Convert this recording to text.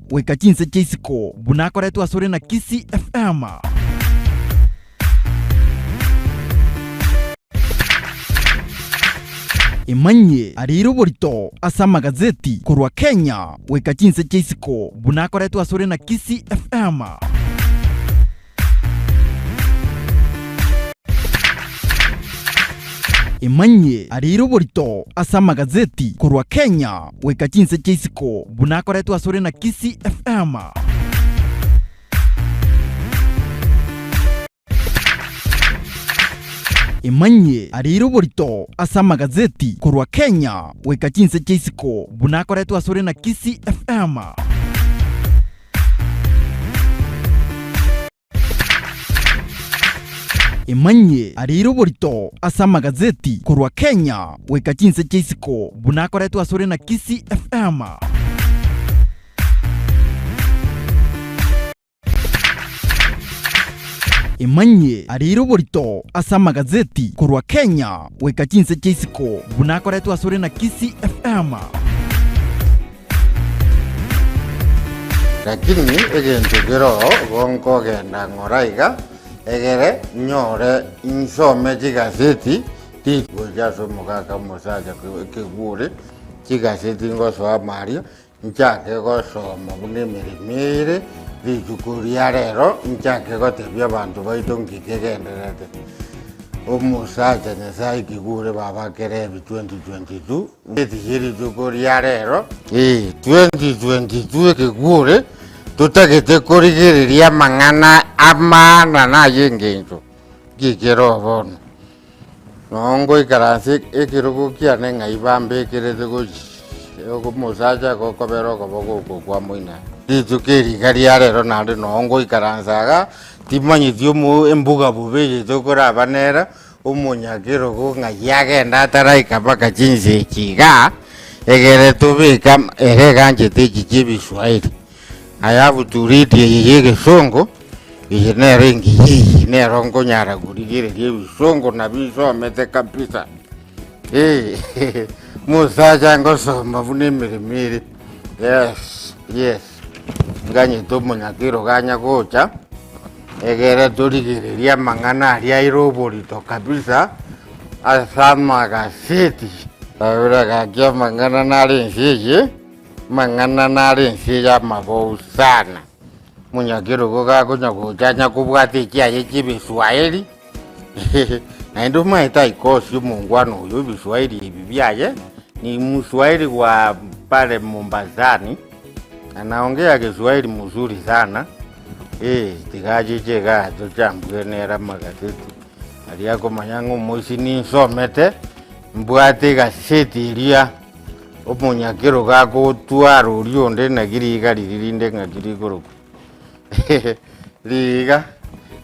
goika chinse chia isiko, buna akoretwe asore na Kisii FM. Emanyie areire oborito ase amagazeti korwa Kenya goika chinse chia isiko, buna akoretwe asore na Kisii FM. Emanyie areire oborito ase amagazeti korwa Kenya goika chinse chia isiko, buna akoretwe asore na Kisii FM. Emanyie areire oborito ase amagazeti korwa Kenya goika chinse chia isiko, buna akoretwe asore na Kisii FM. Emanyie areire oborito ase amagazeti korwa Kenya goika chinse chia isiko, buna akoretwe asore na Kisii FM. Emanyie areire oborito ase amagazeti korwa Kenya goika chinse chia isiko, buna akoretwe asore na Kisii FM. Lakini egento kere oo igo nkogenda ng'ora iga, egere nyore nsome chigaseti tigocha ase omogaka omosacha ekegure, chigaseti ngosoa amo aria, Nchake gosoma buna emeremo ere rituko ria rero, nchake gotebia abanto baito nki kegendererete. Omosacha Nyasae aikigure baba Kerebi 2022, etiche rituko ria rero, ee 2022 ekegure, totagete korigereria amang'ana amaana na ay'engencho, nki kere oo bono. Noo ngoikaransa ekerogo kiane ng'ai bambekerete gochia omosacha gokobera okoboko oko kwa moina. Rituko eri iga ria rero naende noo ngoikaransa iga, timanyeti omo embuga bobe eye tokoraba nere, omonyakerogo ng'ai agenda ataraika mpaka chinsa echi igaa, egere tobeke ama ere eganchete echi chia ebiswahili. I have to read eye ya egesongo, eye nero engiya eye, nero nkonyara korigereria ebisongo nabio nsomete kabisa. Eh, mosacha ngosoma buna emeremo ere, yes, yes, nganyete omonyakerogo anya gocha, egere torigererie amang'ana aria aire oborito kabisa, ase amagaseti. Abere gaki amang'ana nare ense eye. Amang'ana nare ense y'amabou sana, omonyakerogo gakonya gocha anya kobwata ekiaye chi'ebiswahili, naende omanyete aikosie omongwana oyo ebiswahili ebi biaye, ni mswahili wa pale Mombasani, anaongea kiswahili mzuri sana, eh, tiga achiche igaa tochambue nere amagaseti, aria akomanya ng'a omoisia ninsomete, mbwate egaseti eria. Omonyakerogo agotwara oria onde naki riiga riria rinde ng'aki rikorokwa? Riiga.